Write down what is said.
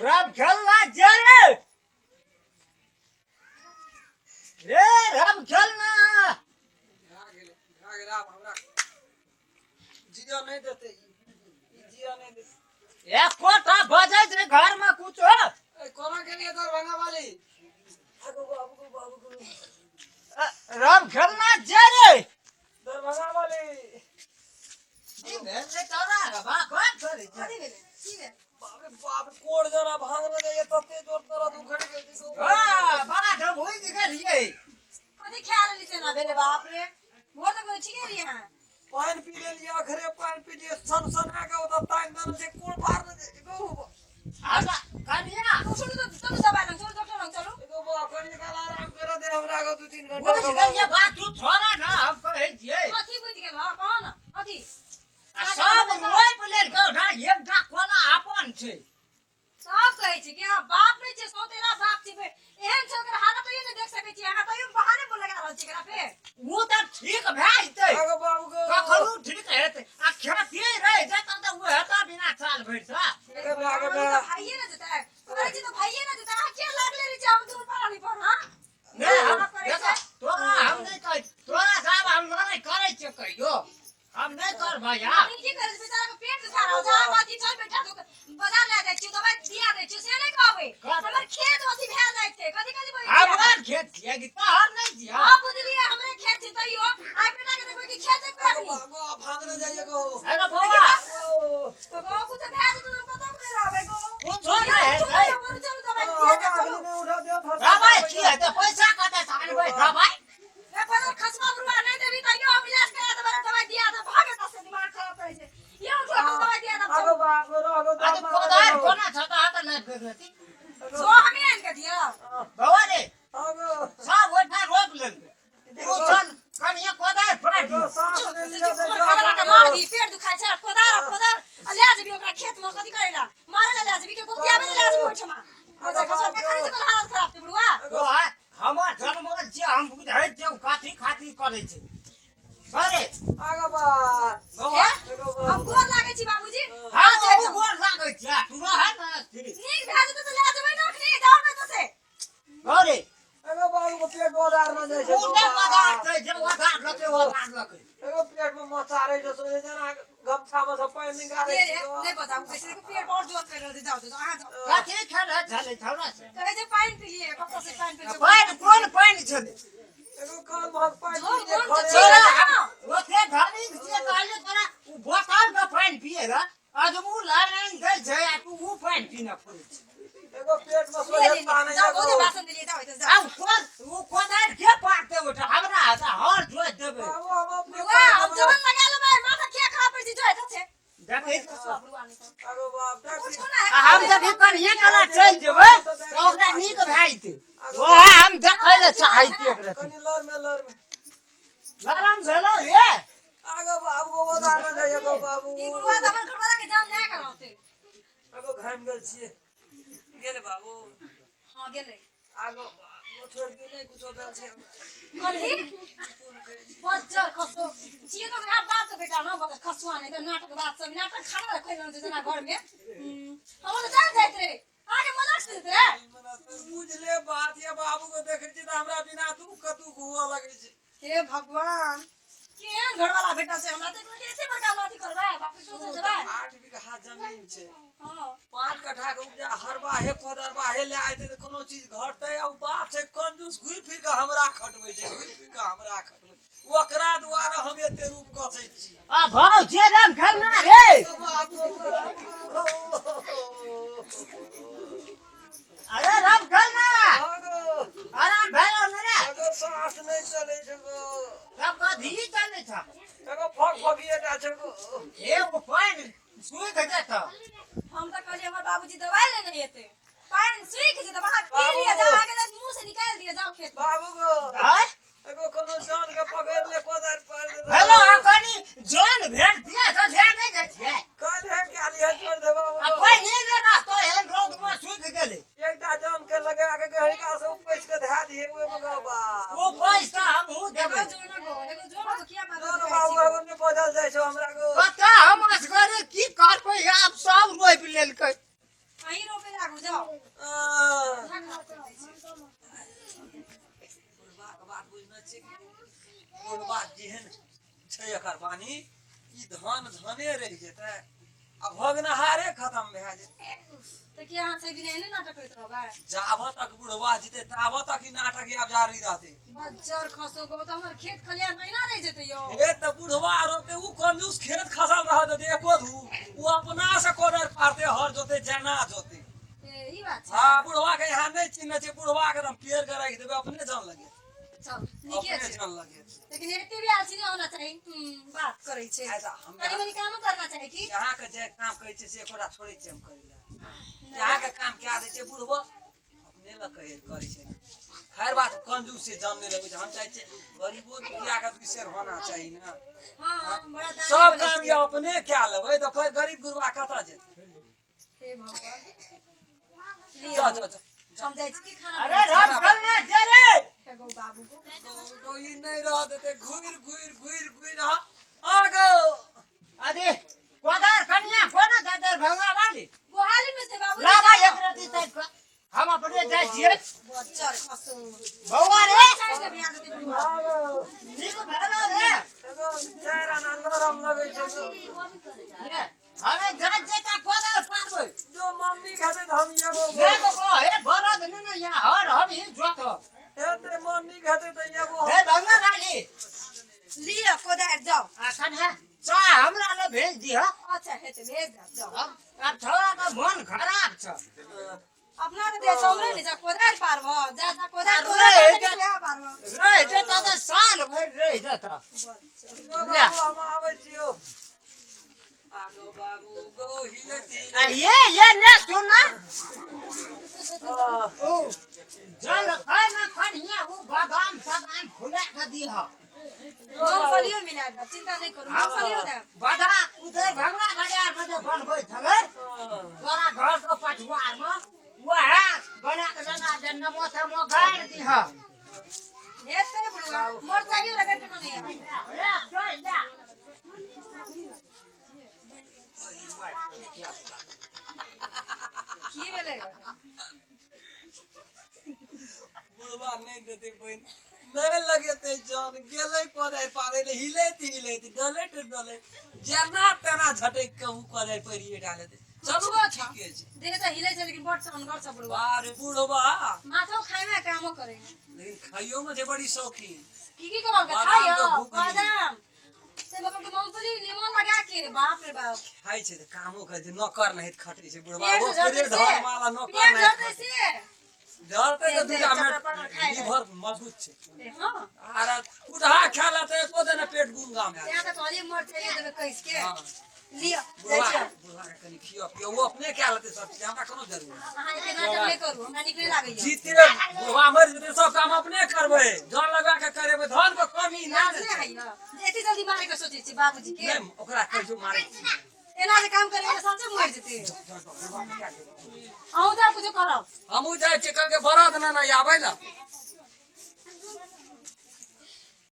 राम खेलना जे रे रे राम खेलना। भए गेलै, आब हमरा जिया नहि देतै ई, जिया नहि देतै। एकोटा बजै छै घरमे कुछो? ए, कोना गेलियै दरभंगा वाली? आगू बाबू गो, बाबू गो। राम खेलना जे रे। दरभंगा वाली। की भेल रे तोरा? बा कोन करै छै? कथी भेलै? की भेल? बाप रे बाप, कोड़ जना भांगने जाइए, तते जोर दर्द उखड़ि गेल छै। हँ, बड़ा ढंग बुझि गेलियै। कथी खा लेली से ना भेलै? बाप रे, भोर तक तो ठीके रहियै अहाँ। पानि पी लेलियै, अखरे पानि पी लियै, सन सना के ओतऽ तानि देने छै, कोड़ पार ने जाइ छै गौ। हमरा कनिया चलू तऽ चलू, दबाइ लग चलू, डॉक्टर लग चलू। एगो बा, कनि काल आराम करऽ दे हमरा गो, 2-3 घंटा। बुझि गेलियै बात, तू छोड़ा ना, हम कहै छियै। कथी बुझि गेल? हँ, कह ने कथी। आ सब रोपि लेलकै ना, एकटा कोना अपन छै। सब कहै छै कि अहाँ बाप नहि छै, सौतेला बाप छै। एहन छै ओकर हालत, तैयो नहि देख सकै छियै अहाँ, तैयो बहाने पर लगा रहल छी एकरा पे। ओ तऽ ठीक भए जेतै। आगो बाबू गो। कखनो ठीक हेतै आ खेती रहि जेतै तऽ ओ हेतै बिना साल भरि से। आगे बा, आगे ओ बा। तऽ भाइये ने जेतै, कहै छी तऽ भाइये ने जेतै। अहाँ किया लागले रहै छी हम दूर परानी पर? हाँ। नहि, हम करै देखो, छै। तोरा हम नहि कहै, तोरा साहब हम लड़ाइ करै छियै, कहियो हम नहि करबै आब। अभी की करै छै? बेचारा के पेट दुखा रहल छै। अहाँ अथी चल बेटा, तो बाजार लए जाइ छियै, दबाइ दिया दै छियै, से नहि कहबै। हमर खेत अथी भए जाइ छै। कथी कथी बजै छियै अहाँ? हमर खेत छियै कि तोहर? नहि छियै। हाँ, बुझलियै, हमरे खेत छै, तैयो आइ बेटा के देखबै कि खेत देखबै आगो अखनी। बाबू, आब भांगने जाइए गो। हेलो बौआ। ओ, तो गो कुछ भए जेतै तऽ कतऽ नहि रहबै गो। कुछो नहि हेतै। चलू चलू, दबाइ दिया दे, हमरा चलू। अखनी नहि उठा दिअ, फरसा। दबाइ की हेतै? पैसा कतऽ से आनबै दबाइ? ए पहिले खसवा बुढ़वा नहि देबी तैयो हम इलाज करा देबै, दबाइ दिया दे, भाग एतऽ से, दिमाग खराब करै छै। ये उठो, हम दबाइ दिया देब, आगो चलू। बाबू, रहो। अरे कोदारि कोना छ तऽ हाथ नहि फेकती। सो हमे आनि कऽ दिअ। बौआ रे। आगो। सब ओहिठाम रोपि लेलकै, तू चल कनिये कोदारि पाटि। एगो साँस नहि लिअ दै छै। खबरा के मार दी, पेट दुखाइ छै। कोदार कोदार आ ले जेबी ओकरा खेत में, कथी करै ला? मारे ला ले जेबी के गोतियाबे ला ले जेबी ओहिठमा? ओकरा खसवा के खाली छै, हालत खराब छै बुढ़वा। बौआ, हमर जनमल छियै, हम बुझै छियै ओ कथी खातिर करै छै। अरे आगो बा। बौआ। एगो हम बाबू। गोर लागै छी बाबूजी। हाँ, ओ गोर लागै छै, तू रहै ने स्थिर। नीक भए जेतै तऽ ले जेबै ने अखनी, जाउ ने तऽ से। अरे एगो बाबू के पेट ओदार न जाइ छै। ओ नहि पदार्थ छै जे ओधार लकै, ओधार लकै। एगो पेट में मचारै छै, सोचै जेना गमछा में से पानि निकालै ये छै। रे, नहि पता कैसे पेट बहुत जोर कर रहल छै। जाउ जाउ, अहाँ जाउ। कथी खेलै छलै छौड़ा से? कहै छै पानि पी लिए, कतऽ से पानि पी? पानि कोन पानि छलै? एगो कान महक पानि जोर पी लिए। जोर खरे। से तोरा ओते धनिक छियै, कहलियै तोरा ओ बोतल के पानि पिए ल अजबू लाइन आनि दै छै आ तू उ पानि पीने पड़ै छै। एगो पेट में लिए सोझे लिए, ताने। जाउ, एगो बहुते भाषण देलियै, जाउ एतऽ जाउ। आब कोन ओ कोदारि के पाटतै ओहिठाम? हमरा हेतै हर जोति देबै। बाबू, हम अपने बुढ़वा, हम जवन लगा लेबै, माथा किया खराब करै छी? जो एतऽ से। देखै बुढ़वा नहि तऽ। आगो बाप, कुछो नहि। आ हम जब कनिये कला चलि जेबै तऽ ओकरा नीक भए जेतै, ओएह हम देखै लए चाहै छियै एकरा। कनि लड़ में, लड़ में। लरम भेलौ रे। आगो बाबू गो, ओदार न जाइए गो बाबू। ई बुढ़वा तऽ अपन घरवाला के जान लए कऽ रहतै। आगो, घामि गेल छियै, गेल बाबू। हाँ, गेलै। आगो बाबू, छोड़ि दियौ, नहि कुछो भेल छै। कथी बज्जर खसो छियै तऽ ओकरा बाप के बेटा न खसुआ नहि तऽ नाटक बात सब नाटक खाना रखै रहल छै जेना घरमे। हमर तऽ जान जाइत रहे, अहाँके मजाक सुनैत रहे। बुझले बात ये बाबू के देखै छी तऽ हमरा बिना दुख के दुख हुअ लगै छै। हे भगवान, केहन घरवाला बेटा छै हमरा तऽ एते बड़का अथी करबै, बाप रे, सोचै जेबै। 8 बीघा जमीन छै। हाँ। 5 कट्ठा के उपजा हरबाहे कोदरबाहे ले आयते तऽ कोनो चीज घटतै? आ ओ बाप छै कंजूस, घुरि फिर के हमरा खटबै छै, घुरि फिर के हमरा खटबै छै। ओकरा दुआरे हम एते रूप कसै छी। आ भाव जे राम खेलना रे। अरे राम खेलना, आराम भेलौ ने रे? एगो साँस नहि चलै छै गो। सब कथी चलै छ? एगो फक फकिएटा छै गो। एगो पानि सुखि जेतौ। हम तऽ कहलियै हमर बाबूजी दवाइ लेने एतै, पानि सुखि जेतै। अहाँ पी लिअ, जाउ, अहाँके मुँह से निकालि दिअ, जाउ खेत में। बाबू गो। आँय? एगो कोनो जान के पकड़ि ले, कोदारि पारि दे। हेलो, आ कनि जन भेट दिया तऽ जे नहि जाइ छियै। काल्हि कए लिहे, छोड़ि दे बाबू। आ पानि नहि रहतौ, एहन रौद मे सुखि गेलै। एकटा जान के लगा के गहरिका से उपैस के धए दिहे ओहिमे गो बाप। ओ पैसा हमहूँ एगो देबै। जोनो गो, एगो जोनो गो, किया माथा जान दुखाइ बाबू छी? एगो नहि बजल जाइ छौ हमरा गो। कतऽ हम असगरे की करबै? आब सब रोपि लेलकै। अहीं रोपे लागू, जाउ। एकर बानी ई धान धाने रहि जेतै आ भगनहारे खत्म भए जेतै। तऽ की अहाँ सब दिन एहने नाटक करैत रहबै? जाबऽ तक बुढ़वा जीते ताबऽ तक ई नाटक आब जारी रहतै। बज्जर खसो गो तऽ हमर खेत खलिहान महिना रहि जेतै यौ। हे तऽ बुढ़वा रोपते उ कंजूस खेत खसल रह देतै एको धू उ अपना से कोदारि पारतै हर जोते जेना जोते। ए, ई बात छै। हाँ बुढ़वा के यहाँ नहीं चिन्ह छै बुढ़वा के एकदम पेड़ के राखि देबै अपने जान लगे। चल नीके अपने छै। जान लगे। लेकिन एते भी आलसी नहीं होना चाहिए। बात करै छै। ऐसा हम कनी मनी कामो करना चाही की। यहाँ के जे काम करै छै से एकोटा छोड़ै छियै हम करै लए। यहाँ के काम कए दै छै बुढ़बो अपने लए कहै करै छै। खैर बात कंजूस से जान नहि लगै छै। हम चाहै छियै गरीबो दुखिया के दुई शेर होना चाही ने। हाँ बड़ा दानी सब बनै काम छै। ये अपने कए लेबै तऽ फेर गरीब गुरबा कतऽ जेतै? हे भगवान। जा जा जा। हम जाइ छी की खाना अरे राम चल ना जे रे। गौ बाबू को। गो ई नहि रह देतै घुरि घुरि घुरि घुरि आ गो। अरे कोदार कनिया कोना दे दे भंगा वाली गोहाली में से बाबू। लाबा एक रति तक हम अपने जाइ छियै। बच्चर खसो। बौआ रे चाय के बिया देतै बुढ़वा। नीक भेलो रे। एगो चारि आना नरम लगै छै गो। रे, हमे जाइ छियै तऽ कोदार पारबै। जो मम्मी खेतै तऽ हम एगो रे बौआ हे बरद ने ने यहाँ हर हम ही जोत। हेतै मम्मी खेतै तऽ एगो। हे भंगा वाली लिअ कोदारि जाउ। अखन है चाह हमरा लए भेज दिह। अच्छा हेतै भेज देब जाउ। आब छौड़ा के मन खराब छ। अपना के देह हमरे ने जा कोदारि पारबह जा जा कोदारि अरे तोरा हेतै। पारबह। रहि जेतऽ तऽ साल भरि रहि जेतऽ। जो बाबू हम आबै छियौ। आगो बाबू गो हिलती। आ ये ने सुन ना। ओ जल खाना खनिया उ बादाम सदाम फुला के दिह। मूंगफलियो मिला देब चिंता नहीं करू मूंगफलियो देब। बादाम उधर भंगला बाजार में जे बनबै छलै तोरा घर के पछुआर में वएह बना के लेना जे नमो तमो गाड़ि दिह। हेतै बुढ़वा मोर चाहियो रगड़ के नहीं है। ले चल जा। की भेलै? बुढ़वा नहि देतै पानि नहि लगेतै जान गेलै कोदारि पारै लए हिलैत हिलैत डलैत डलैत जेना तेना झटकि के उ कोदारि परिये डालेतै। चलू ठीके छै। देह तऽ हिलै छै लेकिन बड़ टनगर छै बुढ़वा। बाह रे बुढ़वा। माथो खाय में कामो करे। लेकिन खाइयो में छै बड़ी शौकीन। की की कमाल के बादाम खाइयो के घुघनी। बादाम से बाबा के मूंगफली नीमन लगा के बाप रे बाप। खाइ छै तऽ कामो करै छै नौकर नहीं खटै छै बुढ़वा। पेट ओ से झरतै पेट से धर वाला नौकर पेट नहीं झरतै से झरतै तऽ दूटा चटर मिनट पटर खाइ ले। लीवर मजबूत छै। ए, हाँ आर उठा खा लेतै एको दिन पेट गुंगा में। यहाँ तऽ कहलियै मर चाहिए देबै कैस के। हाँ। लिअ जाइ बुढ़वा छियै। बुढ़वा के कनि खियो पियो ओ अपने कए लेतै सब चीज हमरा कोनो जरूरत नहि। अहाँ एते नाटक नहि करू हमरा नीक नहि लागैया। जीते बुढ़वा मरि जेतै सब काम अपने करबै जन लगा के करेबै धन के कमी नहि लाज ने नहि छै। होइया एते जल्दी मारे के सोचै छी बाबूजी के। नहि ओकरा कहियो मारै छी। एना जे काम करेबै तऽ सच्चे मरि जेतै। अहूँ तऽ कुछो करब। हमहूँ जाइ छियै कहलकै बरद ने ने आबै लए।